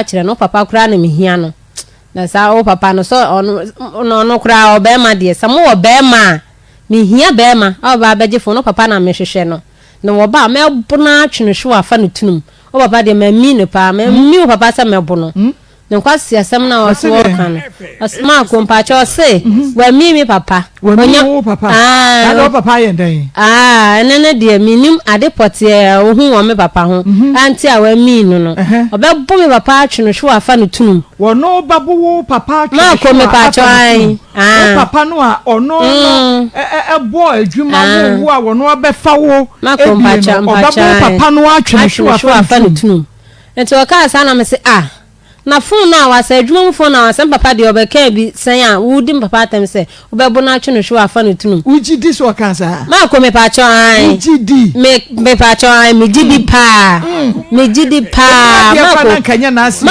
Akyerɛ no, wo papa koraa na mehia no. Na saa wo papa no, sɛ ɔno, na ɔno koraa ɔbarima deɛ, sɛ mowɔ barima a, mehia barima a ɔbɛba abɛgye fon no, wo papa na mehwehwɛ no. Na wɔba a, mɛbo no ara atwe no hwew afa no tunum. Wo papa deɛ, mami no paa, mami wo papa sɛ mɛbo no. Ne nkwaseasɛm no a ɔse wɔka no, ɔse, Marko, mpakyɛ, ɔse, wami me papa. Wami wo papa? Aah. Na wo papa ayɛ dɛn? Aah, ɛno no deɛ, mennim ade pɔtee a ɔhu wɔ me papa ho, a nti a wami no no. Ɔbɛbo me papa atwe no hwew afa no tunum. Wɔno bɛbo wo papa atwe no Marko, hwew mepakyɛ, afa no ae, tunum. Wo aah. papa no a ɔno no ɛbɔɔ adwuma wo wo a wɔno abɛfa wo Marko, ebie mpakyɛ, no, ɔbɛbo mpakyɛ, wo ae. papa no atwe no Atwe hwew no hwew afa afa no no tunum. tunum. Nti ɔkaa saa na mese, ah, na phone no a wasa, adwuma mu phone no a wasa, me papa deɛ ɔbɛkaa bi sɛn a wodi me papa atɛm sɛ wobɛbo no atwe no hwew afa no tunum. Wogye di sɛ ɔkaa saa? Marko, mepakyɛ, ae. Wogye di? Me, mepakyɛ, ae, megye di paa. Megye di paa. Ɛno adeɛ koraa Marko. na anka nyɛ n'asɛm.